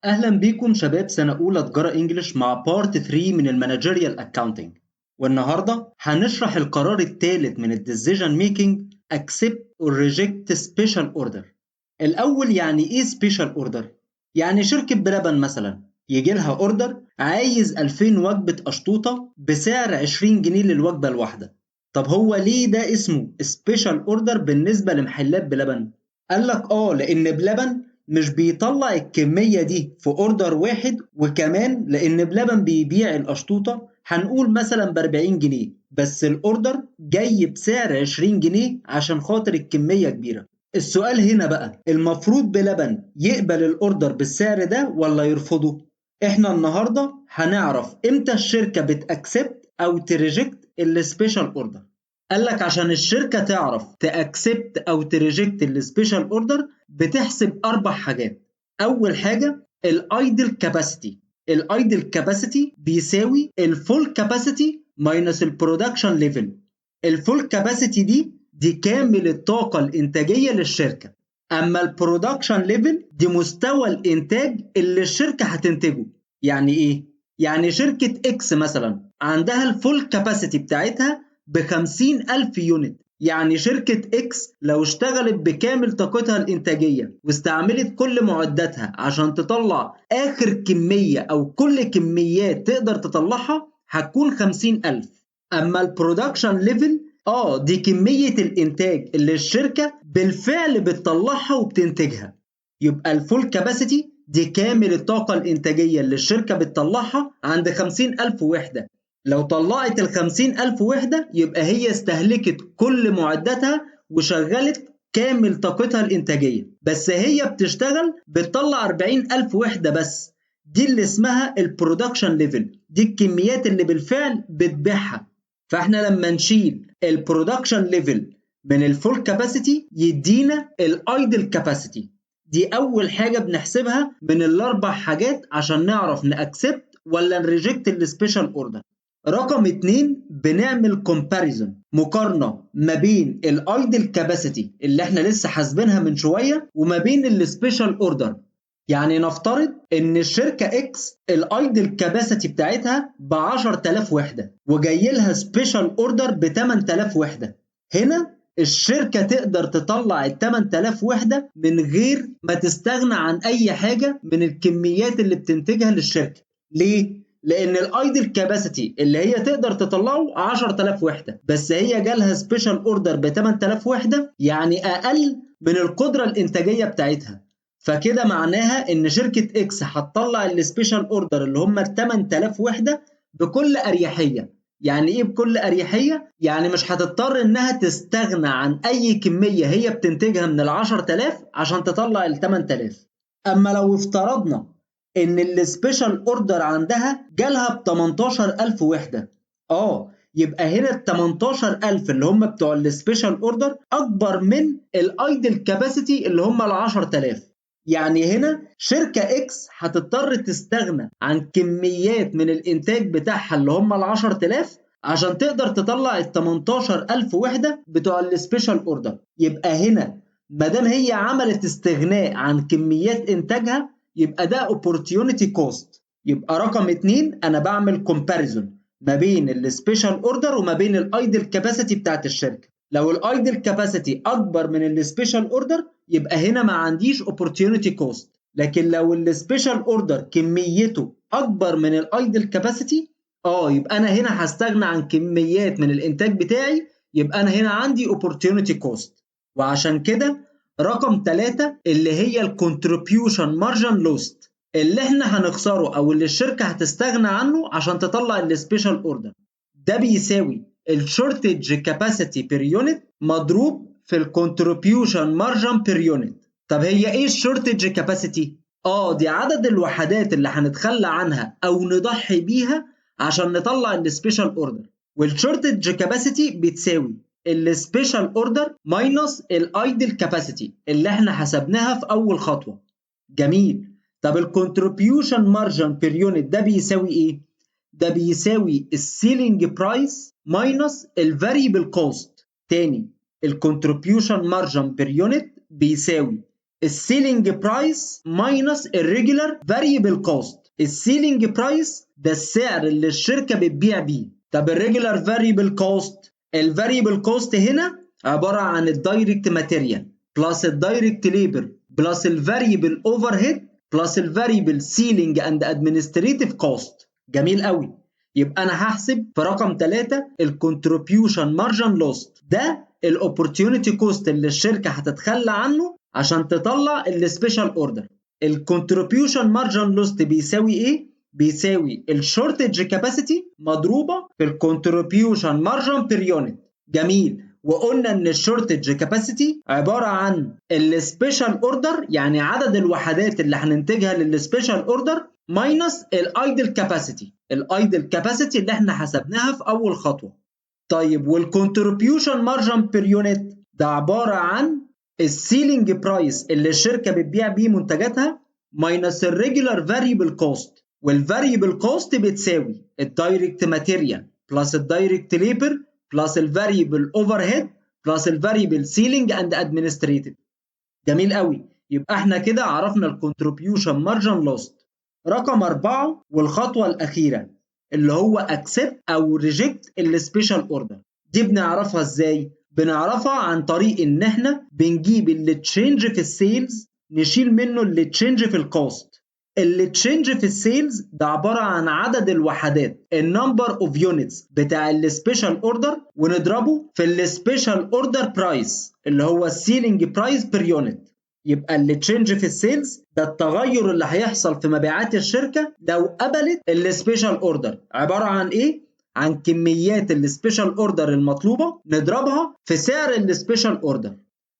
اهلا بيكم شباب سنة اولى تجارة English مع part 3 من ال managerial accounting. والنهارده هنشرح القرار الثالث من ال decision making، accept or reject special order. الاول، يعني ايه special order؟ يعني شركة بلبن مثلا يجي لها order عايز 2000 وجبة اشطوطه بسعر 20 جنيه للوجبه الواحده. طب هو ليه ده اسمه special order بالنسبة لمحلات بلبن؟ قال لك لان بلبن مش بيطلع الكمية دي في order واحد، وكمان لأن بلبن بيبيع الأشطوطة هنقول مثلا ب40 جنيه، بس ال order جاي بسعر 20 جنيه عشان خاطر الكمية كبيرة. السؤال هنا بقى، المفروض بلبن يقبل ال order بالسعر ده ولا يرفضه؟ احنا النهاردة هنعرف امتى الشركة بت accept او ت reject ال special order. قال لك عشان الشركة تعرف ت accept أو ت reject ال special order بتحسب أربع حاجات. أول حاجة ال idle capacity. ال idle capacity بيساوي ال full capacity minus ال production level. ال full capacity دي كامل الطاقة الإنتاجية للشركة، أما ال production level دي مستوى الإنتاج اللي الشركة هتنتجه. يعني إيه؟ يعني شركة X مثلا عندها ال full capacity بتاعتها ب50,000 unit، يعني شركة X لو اشتغلت بكامل طاقتها الإنتاجية واستعملت كل معداتها عشان تطلع آخر كمية أو كل كميات تقدر تطلعها هتكون 50,000. أما ال production level دي كمية الإنتاج اللي الشركة بالفعل بتطلعها وبتنتجها. يبقى ال full capacity دي كامل الطاقة الإنتاجية اللي الشركة بتطلعها عند 50,000 وحدة. لو طلعت ال50,000 وحدة يبقى هي استهلكت كل معداتها وشغلت كامل طاقتها الإنتاجية، بس هي بتشتغل بتطلع 40,000 وحدة بس، دي اللي اسمها ال production level، دي الكميات اللي بالفعل بتبيعها. فاحنا لما نشيل ال production level من ال full capacity يدينا ال idle capacity. دي اول حاجة بنحسبها من الاربع حاجات عشان نعرف ن accept ولا ن reject ال special order. رقم اتنين، بنعمل comparison، مقارنة ما بين ال idle capacity اللي احنا لسه حاسبينها من شوية وما بين ال special order. يعني نفترض ان الشركة X ال idle capacity بتاعتها ب 10,000 وحدة وجاي لها special order ب 8000 وحدة. هنا الشركة تقدر تطلع ال 8000 وحدة من غير ما تستغنى عن أي حاجة من الكميات اللي بتنتجها للشركة. ليه؟ لأن ال idle capacity اللي هي تقدر تطلعه 10,000 وحدة، بس هي جالها special order ب 8000 وحدة، يعني أقل من القدرة الإنتاجية بتاعتها. فكده معناها ان شركة X هتطلع ال special order اللي هم ال 8000 وحدة بكل اريحية. يعني ايه بكل اريحية؟ يعني مش هتضطر انها تستغنى عن اي كمية هي بتنتجها من ال 10,000 عشان تطلع ال 8000. اما لو افترضنا ان ال special order عندها جالها ب 18,000 وحدة، يبقى هنا ال 18,000 اللي هم بتوع ال special order اكبر من ال idle capacity اللي هم ال 10,000. يعني هنا شركة X هتضطر تستغنى عن كميات من الإنتاج بتاعها اللي هم ال 10,000 عشان تقدر تطلع ال 18,000 وحدة بتوع ال special order. يبقى هنا ما دام هي عملت استغناء عن كميات إنتاجها يبقى ده opportunity cost. يبقى رقم اتنين، أنا بعمل comparison ما بين ال special order وما بين ال idle capacity بتاعت الشركة. لو ال idle capacity اكبر من ال special order يبقى هنا ما عنديش opportunity cost، لكن لو ال special order كميته اكبر من ال idle capacity يبقى انا هنا هستغنى عن كميات من الانتاج بتاعي، يبقى انا هنا عندي opportunity cost. وعشان كده رقم 3 اللي هي ال contribution margin lost، اللي احنا هنخسره او اللي الشركة هتستغنى عنه عشان تطلع ال special order، ده بيساوي ال shortage capacity per unit مضروب في ال contribution margin per unit. طب هي ايه ال shortage capacity؟ دي عدد الوحدات اللي هنتخلى عنها او نضحي بيها عشان نطلع ال special order. وال shortage capacity بتساوي ال special order minus ال idle capacity اللي احنا حسبناها في اول خطوه. جميل. طب ال contribution margin per unit ده بيساوي ايه؟ ده بيساوي ال selling price minus ال variable cost. تاني، ال contribution margin per unit بيساوي ال ال selling price minus ال regular variable cost. ال selling price ده السعر اللي الشركة بتبيع بيه. طب ال regular variable cost، ال variable cost هنا عبارة عن ال direct material plus ال direct labor plus ال variable overhead plus ال variable selling and administrative cost. جميل قوي. يبقى انا هحسب في رقم 3 ال contribution margin lost، ده ال opportunity cost اللي الشركة هتتخلى عنه عشان تطلع ال special order. ال contribution margin lost بيساوي ايه؟ بيساوي ال shortage capacity مضروبة في ال contribution margin per unit. جميل. وقلنا ان ال shortage capacity عبارة عن ال special order، يعني عدد الوحدات اللي هننتجها لل special order minus ال idle capacity، ال idle capacity اللي احنا حسبناها في اول خطوة. طيب وال contribution margin per unit ده عبارة عن ال selling price اللي الشركة بتبيع بيه منتجاتها minus ال regular variable cost، وال variable cost بتساوي ال direct material plus ال direct labor plus ال variable overhead plus ال variable selling and administrative. جميل قوي. يبقى احنا كده عرفنا ال contribution margin lost. رقم 4 والخطوة الاخيرة اللي هو accept او reject ال special order. دي بنعرفها ازاي؟ بنعرفها عن طريق ان احنا بنجيب ال change في ال sales نشيل منه ال change في ال cost. ال change في ال sales ده عبارة عن عدد الوحدات، ال number of units بتاع ال special order، ونضربه في ال special order price اللي هو ال selling price per unit. يبقى ال change في ال sales ده التغير اللي هيحصل في مبيعات الشركة لو قبلت ال special order، عبارة عن ايه؟ عن كميات ال special order المطلوبة نضربها في سعر ال special order.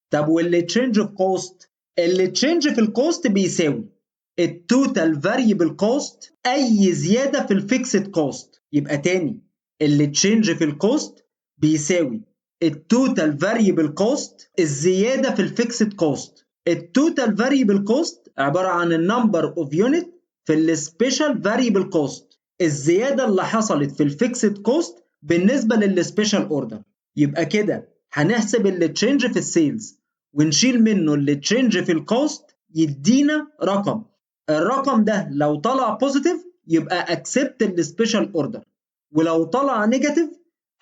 طب وال change في cost؟ ال change في ال cost بيساوي ال total variable cost اي زيادة في ال fixed cost. يبقى تاني ال change في ال cost بيساوي ال total variable cost الزيادة في ال fixed cost. ال total variable cost عبارة عن ال number of unit في ال special variable cost، الزيادة اللي حصلت في ال fixed cost بالنسبة لل special order. يبقى كده هنحسب ال change في ال sales ونشيل منه ال change في ال cost يدينا رقم. الرقم ده لو طلع positive يبقى accept ال special order، ولو طلع negative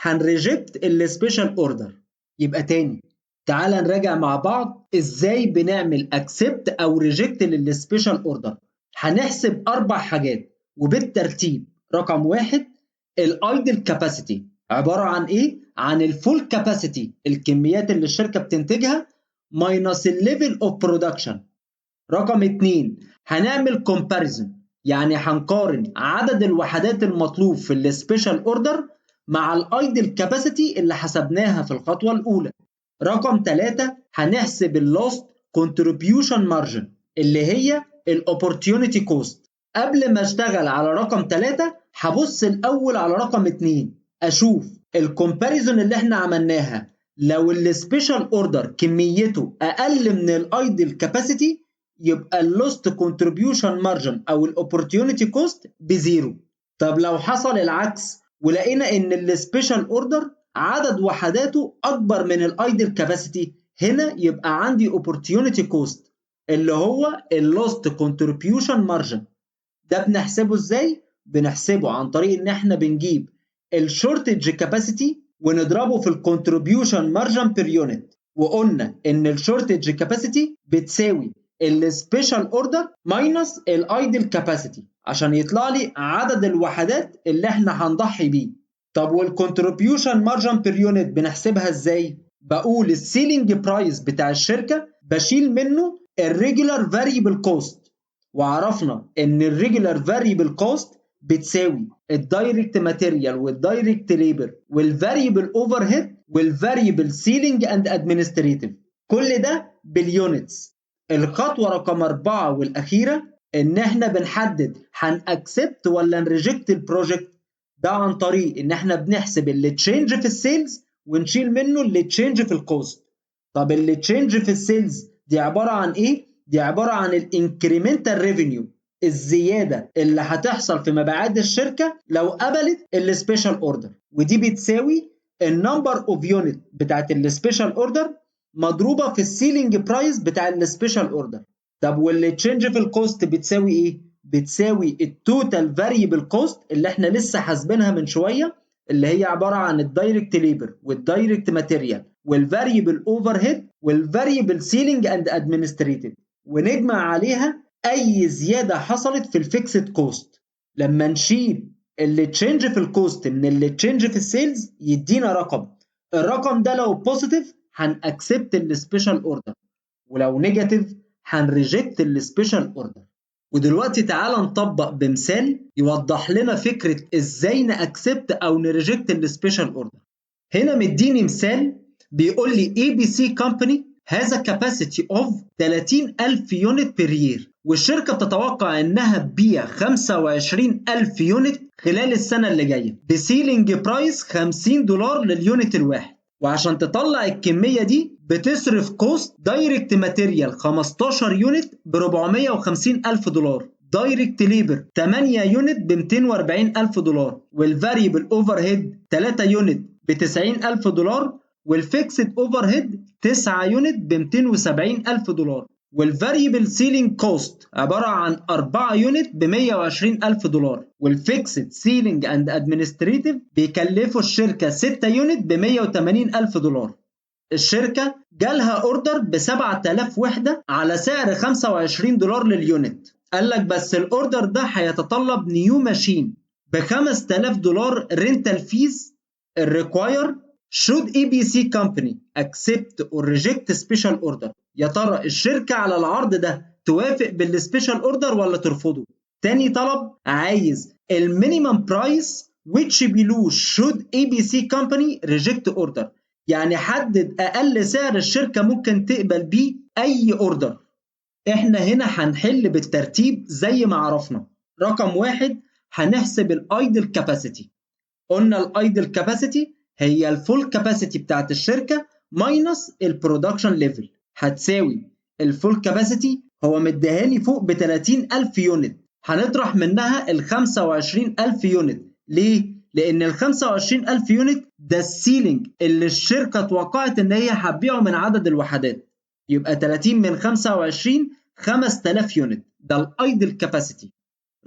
هن reject ال special order. يبقى تاني تعال نراجع مع بعض ازاي بنعمل accept او reject لل special order. هنحسب 4 حاجات وبالترتيب. رقم 1 ال idle capacity عبارة عن ايه؟ عن ال full capacity، الكميات اللي الشركة بتنتجها minus ال level of production. رقم 2 هنعمل comparison، يعني هنقارن عدد الوحدات المطلوب في ال special order مع ال idle capacity اللي حسبناها في الخطوة الاولى. رقم 3 هنحسب ال lost contribution margin اللي هي ال opportunity cost. قبل ما اشتغل على رقم 3 هبص الاول على رقم 2، اشوف ال comparison اللي احنا عملناها لو ال special order كميته اقل من ال idle capacity يبقى ال lost contribution margin او ال opportunity cost ب zero. طب لو حصل العكس ولقينا ان ال special order عدد وحداته اكبر من ال idle capacity، هنا يبقى عندي opportunity cost اللي هو ال lost contribution margin. ده بنحسبه ازاي؟ بنحسبه عن طريق ان احنا بنجيب ال shortage capacity ونضربه في ال contribution margin per unit، وقلنا ان ال shortage capacity بتساوي ال special order minus ال idle capacity عشان يطلع لي عدد الوحدات اللي احنا هنضحي بيه. طب وال contribution margin per unit بنحسبها ازاي؟ بقول ال selling price بتاع الشركة بشيل منه ال regular variable cost، وعرفنا ان ال regular variable cost بتساوي ال direct material وال direct labor وال variable overhead وال variable selling and administrative، كل ده بال units. الخطوة رقم 4 والاخيرة ان احنا بنحدد هن accept ولا ن reject ال project، ده عن طريق ان احنا بنحسب ال change في ال sales ونشيل منه ال change في ال cost. طب ال change في ال sales دي عبارة عن ايه؟ دي عبارة عن ال incremental revenue، الزيادة اللي هتحصل في مبيعات الشركة لو قبلت ال special order، ودي بتساوي ال number of unit بتاعت ال special order مضروبة في ال ceiling price بتاع ال special order. طب وال change في ال cost بتساوي ايه؟ بتساوي ال total variable cost اللي احنا لسه حاسبينها من شويه، اللي هي عبارة عن ال direct labor وال direct material وال variable overhead وال variable selling and administrative، ونجمع عليها اي زيادة حصلت في ال fixed cost. لما نشيل ال change في ال cost من ال change في ال sales يدينا رقم، الرقم ده لو positive هن accept ال special order، ولو negative هن reject ال special order. ودلوقتي تعالى نطبق بمثال يوضح لنا فكرة ازاي ن accept او ن reject ال special order. هنا مديني مثال بيقول لي ABC company has a capacity of 30,000 unit per year، والشركة بتتوقع انها تبيع 25,000 unit خلال السنة اللي جاية ب ceiling price $50 لل unit الواحد. وعشان تطلع الكمية دي بتصرف cost direct material 15 unit ب $450,000، direct labor 8 unit ب $240,000، وال variable overhead 3 unit ب $90,000، وال fixed overhead 9 unit ب $270,000، وال variable selling cost عبارة عن 4 unit ب $120,000، وال fixed selling and administrative بيكلفوا الشركة 6 unit ب $180,000. الشركة جالها order ب 7000 وحده على سعر $25 لل unit. قال لك بس ال order ده هيتطلب new machine ب $5000 rental fees. ال require should ABC company accept or reject special order؟ يا ترى الشركة على العرض ده توافق بال special order ولا ترفضه؟ تاني طلب عايز ال minimum price which below should ABC company reject order، يعني حدد اقل سعر الشركة ممكن تقبل بيه اي order. احنا هنا هنحل بالترتيب زي ما عرفنا. رقم واحد هنحسب ال idle capacity. قلنا ال idle capacity هي ال full capacity بتاعت الشركة minus ال production level، هتساوي ال full capacity هو مديهاني فوق ب 30000 unit، هنطرح منها ال 25000 unit. ليه؟ لان ال 25000 unit ده ال ceiling اللي الشركة توقعت ان هي هتبيعه من عدد الوحدات، يبقى 30 من 25 5000 unit، ده ال idle capacity.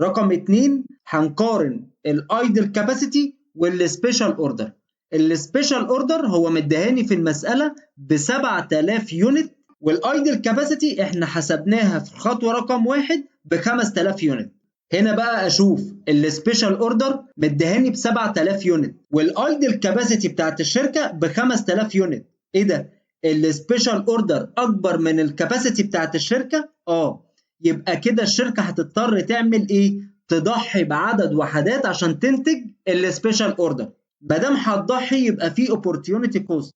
رقم 2 هنقارن ال idle capacity وال special order. ال special order هو مديهاني في المسالة ب 7000 unit، وال idle capacity احنا حسبناها في الخطوة رقم واحد ب 5000 unit. هنا بقى اشوف ال special order مديهاني ب 7000 unit وال idle capacity بتاعت الشركة ب 5000 unit. ايه ده؟ ال special order اكبر من ال capacity بتاعت الشركة؟ يبقى كده الشركة هتضطر تعمل ايه؟ تضحي بعدد وحدات عشان تنتج ال special order. ما دام هتضحي يبقى في opportunity cost.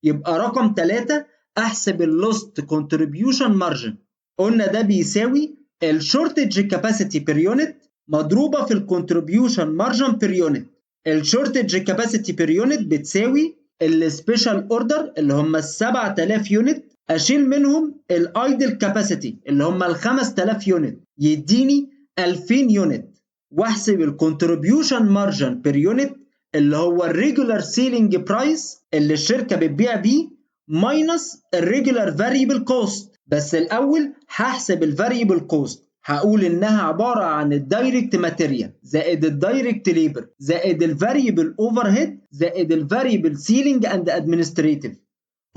يبقى رقم 3 احسب ال lost contribution margin. قلنا ده بيساوي ال shortage capacity per unit مضروبة في ال contribution margin per unit. ال shortage capacity per unit بتساوي ال special order اللي هم ال 7000 unit، اشيل منهم ال idle capacity اللي هم ال 5000 unit، يديني 2000 unit. واحسب ال contribution margin per unit اللي هو ال regular selling price اللي الشركة بتبيع بيه minus ال regular variable cost. بس الاول هحسب ال variable cost، هقول انها عبارة عن ال direct material زائد ال direct labor زائد ال variable overhead زائد ال variable selling and administrative.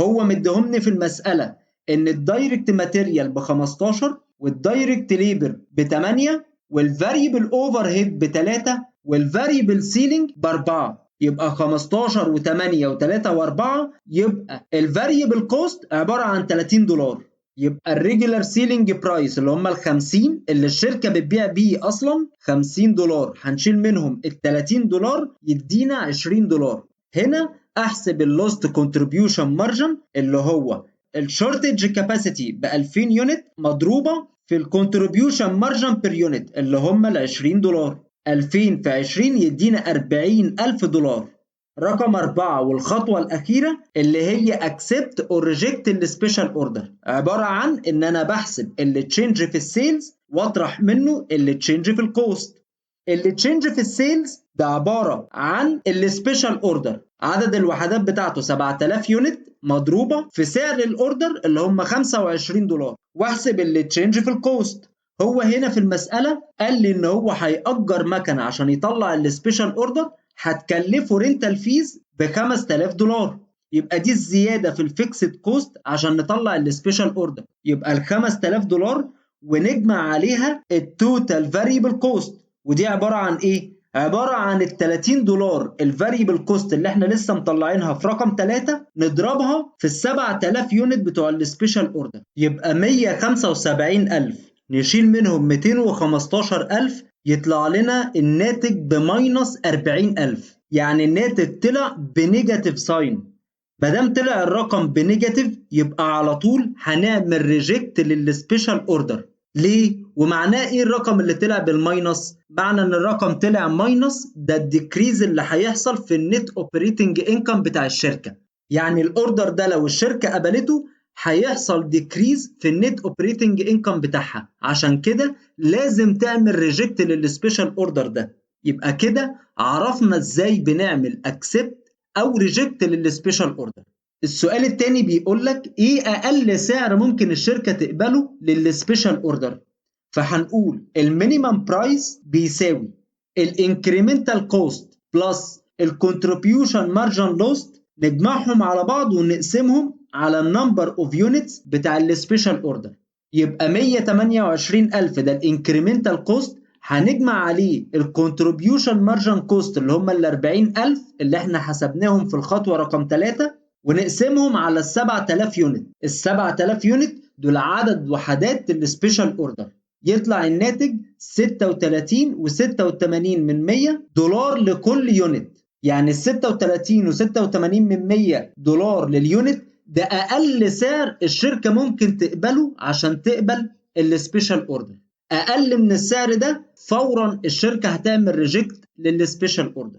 هو مديهمني في المسالة ان ال direct material ب 15 وال direct labor ب 8 وال variable overhead ب 3 وال variable selling ب 4، يبقى 15 و8 و3 و4، يبقى ال variable cost عبارة عن $30. يبقى ال regular selling price اللي هم ال 50 اللي الشركة بتبيع بيه اصلا $50، هنشيل منهم ال $30 يدينا $20. هنا احسب ال lost contribution margin اللي هو ال shortage capacity ب 2000 unit مضروبة في ال contribution margin per unit اللي هم ال $20. 2000 في 20 يدينا $40,000. رقم 4 والخطوة الأخيرة اللي هي accept or reject ال special order، عبارة عن إن أنا بحسب ال change في ال sales وأطرح منه ال change في ال cost. ال change في ال sales ده عبارة عن ال special order، عدد الوحدات بتاعته 7000 unit مضروبة في سعر ال order اللي هم $25، واحسب ال change في ال cost. هو هنا في المسألة قال لي ان هو هيأجر مكنة عشان يطلع ال special order هتكلفه rental fees ب $5000، يبقى دي الزيادة في ال fixed cost عشان نطلع ال special order، يبقى ال $5000 ونجمع عليها ال total variable cost، ودي عبارة عن ايه؟ عبارة عن ال $30 ال variable cost اللي احنا لسه مطلعينها في رقم 3 نضربها في ال 7000 unit بتوع ال special order، يبقى 175,000 نشيل منهم 215,000 يطلع لنا الناتج ب minus 40,000، يعني الناتج طلع ب negative sign. ما دام طلع الرقم ب negative يبقى على طول هنعمل reject لل special order. ليه؟ ومعناه ايه الرقم اللي طلع بال minus؟ معنى ان الرقم طلع minus ده ال decrease اللي هيحصل في ال net operating income بتاع الشركة، يعني ال order ده لو الشركة قبلته هيحصل decrease في ال net operating income بتاعها، عشان كده لازم تعمل reject لل special order ده. يبقى كده عرفنا ازاي بنعمل accept او reject لل special order. السؤال التاني بيقول لك ايه اقل سعر ممكن الشركة تقبله لل special order؟ فهنقول ال minimum price بيساوي ال incremental cost plus ال contribution margin lost، نجمعهم على بعض ونقسمهم على ال number of units بتاع ال special order. يبقى 128,000 ده ال incremental cost، هنجمع عليه ال contribution margin cost اللي هم ال 40,000 اللي احنا حسبناهم في الخطوة رقم 3، ونقسمهم على ال 7000 unit. ال 7000 unit دول عدد وحدات ال special order، يطلع الناتج 36.86 لكل unit. يعني ال 36.86 لل unit ده اقل سعر الشركة ممكن تقبله عشان تقبل ال special order. اقل من السعر ده فورا الشركة هتعمل reject لل special order.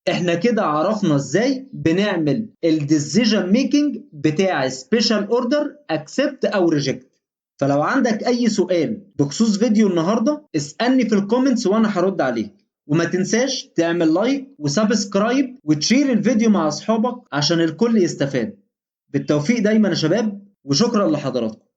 احنا كده عرفنا ازاي بنعمل ال decision making بتاع special order accept او reject. فلو عندك اي سؤال بخصوص فيديو النهارده اسالني في ال comments وانا هرد عليك، وما تنساش تعمل like و subscribe وتشير الفيديو مع اصحابك عشان الكل يستفاد. بالتوفيق دايما يا شباب، وشكرا لحضراتكم.